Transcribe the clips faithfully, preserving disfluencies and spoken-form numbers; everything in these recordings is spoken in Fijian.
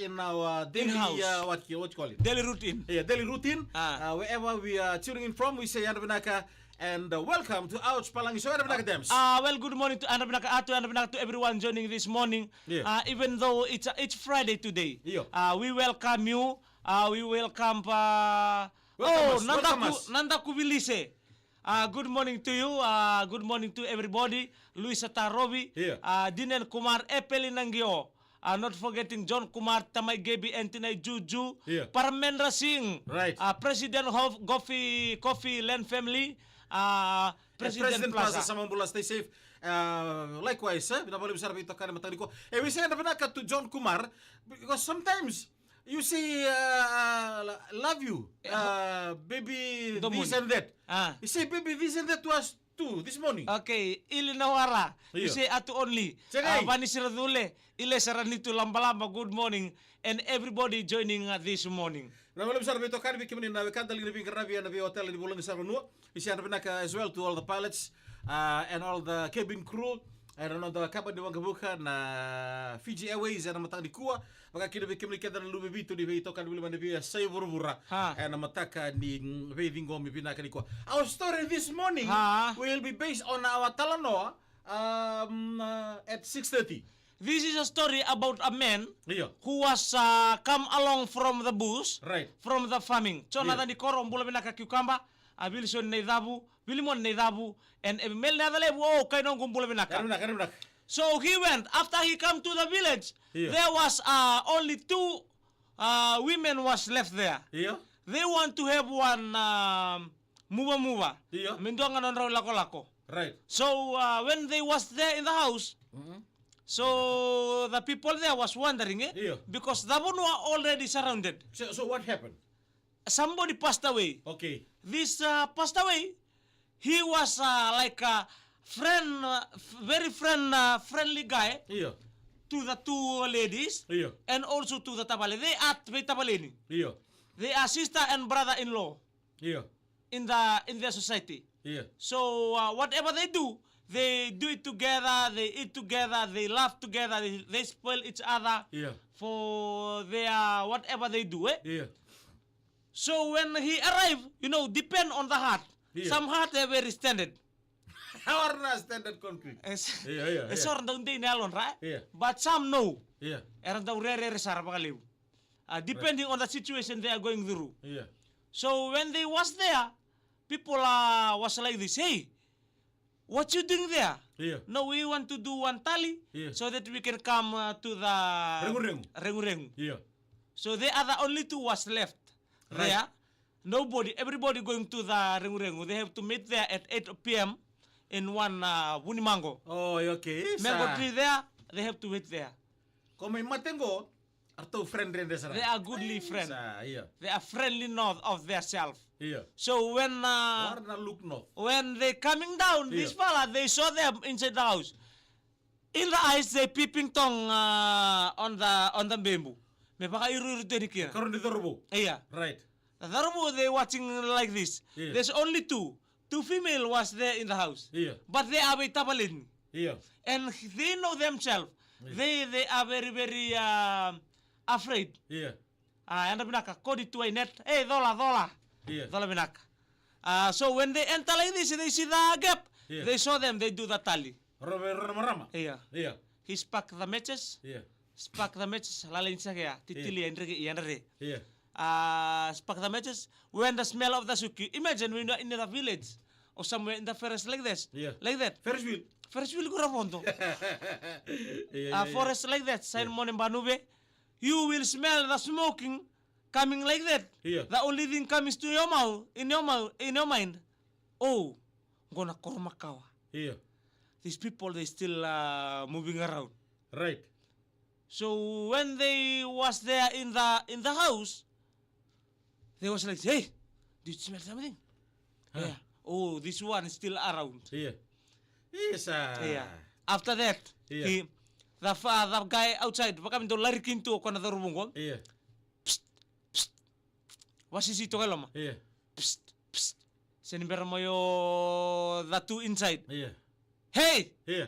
in our daily, in-house. Uh, what, you- what you call it? Daily routine. Yeah, daily routine. Ah. Uh, wherever we are tuning in from, we say yadra vinaka and uh, welcome to Ouch Palagi Show. Yadra vinaka, Dems. Uh, well, good morning to yadra vinaka, uh, to yadra vinaka to everyone joining this morning. Yeah. Uh, even though it's uh, it's Friday today, yeah. Uh, we welcome you. Uh, we welcome. Uh, welcome oh, us. Nanda welcome ku, us. Nanda Kuvilise. Uh, good morning to you. Uh, good morning to everybody. Luisa Tarovi. Yeah. Uh, Dinen Kumar, Epeli Nangio. Uh, not forgetting John Kumar, Tamai Gebi, Anthony Juju, yeah. Paramendra Singh, right. Uh, President of Coffee, Coffee Land Family, uh, President, President Plaza. Plaza, Samabula, stay safe. Uh, likewise, eh, vinaka vakalevu sara vei toka ni mataka nikua. E, we say yadra vinaka to John Kumar, because sometimes you say, uh, uh, love you, uh, baby, this and that. Ah. You say baby this and that to us too this morning. Okay, Ili Nawara. You say atu only. Chegai. Uh, Vani Siracule, Ile Saranitu Lambalamba, good morning. And everybody joining uh, this morning. Vinaka vakalevu sara vei toka ni vei kemuni na wekada liga ni veiqaravi ena vei hotel ni vulagi sara vanua. We say yadra vinaka as well to all the pilots, uh, and all the cabin crew. Ena noda kabani waqavuka na Fiji Airways ena mataka nikua. Vaka kina vei kemuni keda na luve vitu ni veitokani vuli mai na veiyasai vuravura. Ha. Ena mataka ni mm, veiciqomi vinaka nikua. Our story this morning ha. Will be based on our talanoa um, uh, at six thirty. This is a story about a man io. Who was uh, come along from the bush, right. From the farming. Jonathan io. Ikoro, bula vinaka Kiukaba, a Wilson Naicavu, Wilmon Naicavu, and Emel Nacalevu, oh, kai noqu bula vinaka. Kare vinaka, kare vinaka. So he went, after he come to the village, io. There was uh, only two uh, women was left there. Io. They want to have one um, muva muva. Io. Me dua ga nodrau lakolako. Right. So uh, when they was there in the house, mm-hmm. So the people there was wondering, eh? Io. Because the vanua already surrounded. So, so what happened? Somebody passed away. Okay. This uh, passed away, he was uh, like a friend, uh, f- very friend, uh, friendly guy io. To the two ladies io. And also to the tavale. They are veitavaleni. Io. They are sister and brother-in-law. Io. In the in their society. Yeah. So uh, whatever they do, they do it together, they eat together, they laugh together, they, they spoil each other yeah. For their whatever they do. Eh? Yeah. So when he arrived, you know, depend on the heart. Yeah. Some heart are very standard. How are not standard concrete? Yes. Yeah, yeah, yeah. So era dau dei na yalodra, right? Yeah. But some no. Yeah. Era dau rerere sara vakalevu. Uh, depending right. On the situation they are going through. Yeah. So when they was there, people uh, was like this, hey, what you doing there? Yeah. No, we want to do one tali yeah. So that we can come uh, to the Rengureng. Rengureng. Yeah. So they are the only two was left right. There. Nobody, everybody going to the Rengureng. They have to meet there at eight p.m. In one uh, vunimango. Oh, okay. Mango tree there, they have to wait there. Ko mai mate qo, Artou friend rende sara. They are goodly friend. Sa, yeah. They are friendly north of their self. Yeah. So when uh, look north. When they coming down, yeah. This fella, they saw them inside the house. In the eyes, they peeping tong uh, on the on the bamboo. Me vaka iru iru teni kina. Karo ni dorobo. Yeah. Right. The dorobo, they watching like this. Yeah. There's only two. Two female was there in the house. Yeah. But they are veitavaleni. Yeah. And they know themselves. Yeah. They they are very very uh, afraid. Yeah. Ah, ena vinaka kodi tu ai net. Hey, cola, cola. Yeah. Cola vinaka. Uh, so when they enter like this, they see the gap. Yeah. They saw them, they do the tali. Roma, roma, roma. Yeah. Yeah. He spark the matches. Yeah. Spark the matches, lala ni sake ya, titili ya, dreke ya, dreke. Yeah. Uh, spark the matches. When the smell of the suki. Imagine when you are in the village or somewhere in the forest like this. Yeah. Like that. Ferris wheel. Ferris wheel kura fondo. Yeah, yeah, uh, yeah. Forest like that. Sign yeah. Mone banube. You will smell the smoking coming like that. Yeah. The only thing comes to your mouth, in your mouth, in your mind. Oh, gonna koromakawa. Yeah. These people, they still uh, moving around. Right. So when they was there in the in the house, they was like, hey, did you smell something? Huh. Yeah. Oh, this one is still around. Yeah. Yes, uh... Yeah. After that, yeah. He, the, uh, the guy outside, vaka me dau lari kina tu o koya na cauravou qo. Yeah. Psst, psst. Vasisi toka e loma. Yeah. Psst, psst. Se ni bera mai o the two inside. Yeah. Hey! Yeah.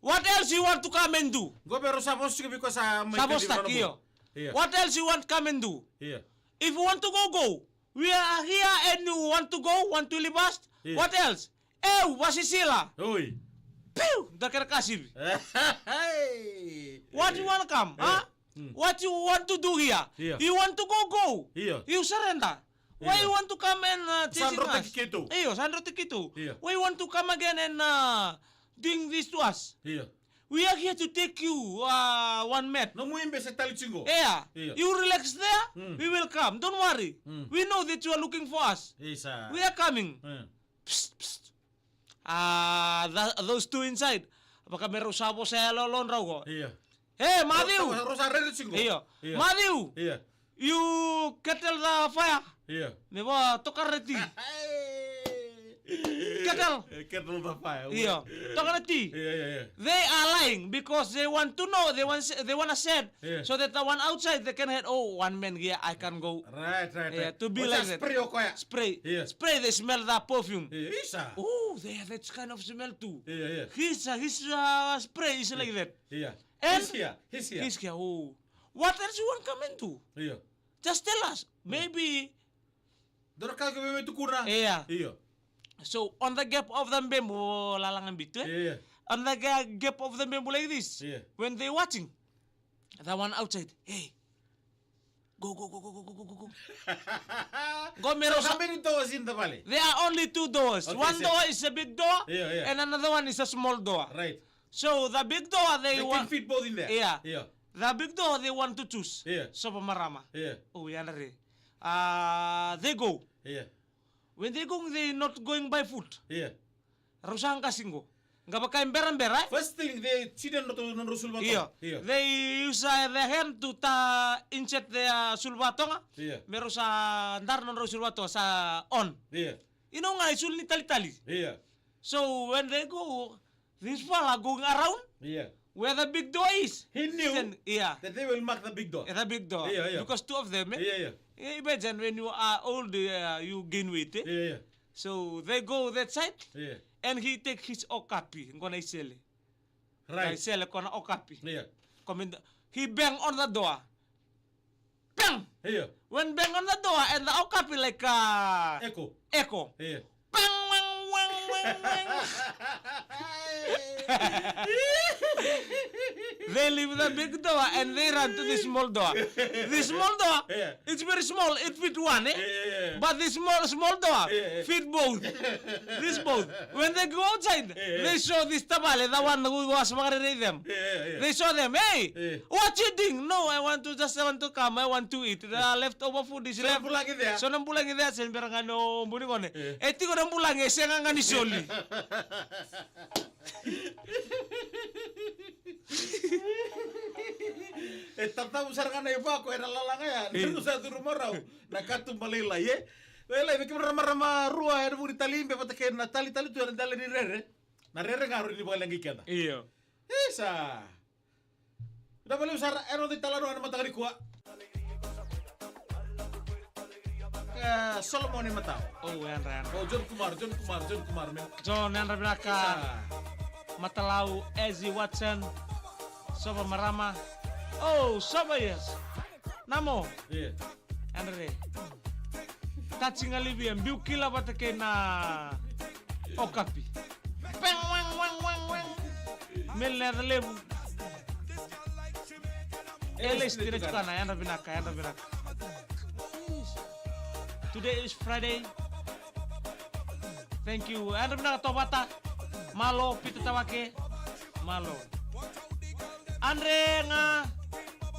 What else you want to come and do? Qo vei rau sa vosa tiko vei koya sa mai... Sa vosa taki, io. Yeah. What else you want come and do? Yeah. If you want to go, go. We are here and you want to go, want to leave us. Yeah. What else? Eu, vasisila. Oi. Piu, da kere kasivi. Hey. What you want to come, huh? Mm. What you want to do here? Yeah. You want to go, go. Yeah. You surrender. Why you want to come and, uh, chasing us? Sa drotiki keitou. Io, sa drotiki keitou. Yeah. Why you want to come again and, uh, doing this to us? Yeah. We are here to take you, uh, one mat. Nomu ibe se tali tiko qo. Yeah. Yeah. You relax there. Mm. We will come. Don't worry. Mm. We know that you are looking for us. Isa. We are coming. Mm. Psst, psst. Ah, tha-, those two inside. Vaka me rau sa vosa yalolodrau qo. Io. Hey, Matthew! Rau sa rere tiko. Io. Io. Matthew! Io. You kettle the fire. Io. Me va toka na ti. Kettle. Eh, kettle the fire. Io. Toka na ti. Io, io, io. They are lying because they want to know, they want, they wanna said, yeah, so that the one outside, they can hear, "Oh, one man here, I can go." Right, right, yeah, right. To be like that. Spray o koya. Spray. Yeah. Spray, they smell the perfume. Yeah, isa. Oh, they have that kind of smell too. Yeah, yeah. His, uh, his, uh, spray is like that. Yeah. And he's here. He's here. He's here. Oh. What else you want come into? Yeah. Just tell us. Maybe Dua na ka kece me tukuna. Io. Io. So, on the gap of the bamboo, lalaga bitu, eh? Io. On the ga-, gap of the bamboo like this. Io. When they watching, the one outside, hey, go, go, go. Go me rau sa. So, how many doors in the vale? There are only two doors. Okay, one door is a big door, io, io, and another one is a small door. Right. So, the big door, they want. They can fit both in there. Yeah. Io. The big door, they want to choose. Io. Sopa marama. Io. Oh, yadra re. Ah, they go. Io. When they going, they not going by foot. Io. Rau sa qasi qo. Qai vaka e berabera, eh? First thing, they cheat on nodrau, nodrau sulu vatoga. Io. Io. They use, uh, their hand to ta-, insert their sulu vatoga. Io. Me rau sa dara nodrau sulu vatoga, sa on. Io. You know ga, e sulu ni talitali. Io. So when they go, this fella going around, yeah, where the big door is. He knew, then, yeah, that they will mark the big door. Yeah, the big door. Yeah, yeah. Because two of them, eh? Yeah, yeah. Yeah, imagine when you are old, uh, you gain weight, eh? Yeah, yeah. So they go that side, yeah, and he take his okapi, qo na isele. Right. Na isele qo na okapi. Yeah. Come in the, he bang on the door. Bang! Io. When bang on the door and the okapi like, uh, echo. Echo. Io. Bang, wang, wang, wang, wang. They leave the big door and they run to the small door. The small door, io, it's very small. It fit one, eh? Io, io, io. But the small, small door, io, io, fit both. This both. When they go outside, io, io, they saw this tavale, the one who was vakarerei them. Io, io, io. They saw them. Hey, io, what you doing? No, I want to just, I want to come. I want to eat. The leftover food is left. So na bulagi there. So na bulagi there, se bera ga ni o buni gone. Io. E tiko na bulagi, e sega ga ni soli. E tatavu sara ga na ivako ena lalaga ya. Io. Ni sa curu marau. Na katuba lailai, e? Lailai, vei kemudrau na marama rua, ena vuku ni tali ibe vata kei na talitali tu ena dela ni rere. Na rere ga rui ni vakaleqai keda. Io. Isa. Vinaka vakalevu sara, ena noda italanoa ena mataka nikua. E, Solomoni Matau. O, yadra, yadra. O, John Kumar, John Kumar, John Kumar, me. John, yadra vinaka. Isa. Matalau, Ezi Watson. Soba marama. O, Soba, yes. Namo. Io. Yadra re. Taci ga livia, biu kila vata kei na okapi. Peng, weng, weng, weng, weng. Mel na yaca levu. E, e lesi tiko na tukana, yadra vinaka, yadra vinaka. Today is Friday. Thank you. Yadra vinaka Tovata. Malo, Pita Tawake. Malo. Andre ga.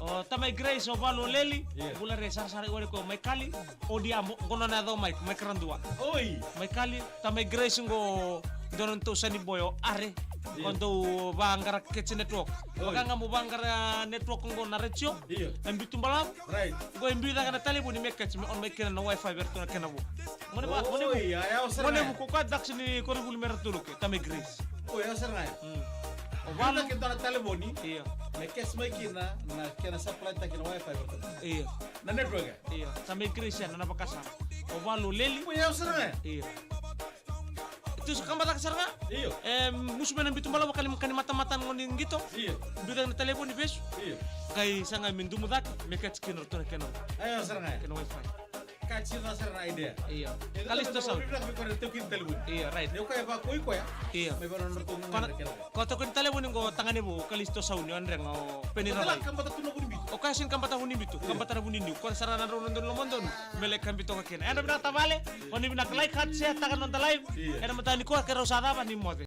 O tamai Grace, o Valu, o Leli. Io. Bula re sarasara i wale ko mai Kali. O Diabo, qo nona yaca o Mike, Mike Radua. Oi. Mai Kali, tamai Grace qo dua na nodatou sani boy o Are. Io. Qo dau vaqara catch network. Oi. Vaka ga mo vaqara network qo na retio. Io. Na biu tu balavu. Right. Qo e biu cake na talevoni me catch me on mai kina na wifi vei ratou na kena vo. Mone va, mone vu. Oi, ya, ya, o sara. Mone vu, ko koya dax ni koronivuli me ratou luke, tamai Grace. Oi, ya, o sara ya. Mm. O Valu. Kena kena na talevoni. Io. Me catch mai kina na kena supply taki na wifi vei ratou. Io. Na network. Io. Tamai Grace ya, na vakasama. O Valu, Leli. Oi, ya, o sara ya. Io. Tusu kaba cake sara ga. Io. E, musu mai na bitu balavu ka ni, ka ni matamata na gone qito. Io. Biu cake na talevoni vesu. Io. Qai saga me dumu cake, me kati kina ratou na kena. Io, sara ga. Kena wifi. Ka tiko sara na idea. Io. Kalisto Sauni. Io, right. Ni o koya va koi koya. Io. Me va na ratou na kena. Ko toka ni talevoni qo tagane vou, Kalisto Sauni, o Andrega, o Peni Ravai. Ka bata tu na vunibitu. O koya sega ni kabata vunibitu, kabata na vuniniu. Ko sara na drau na donu lomodonu. Me lai kabi toka kina. Ena vinaka tavale, o ni vinaka like, heart, share taka na noda live. Io. Ena mataka nikua keirau sa cava ni moce.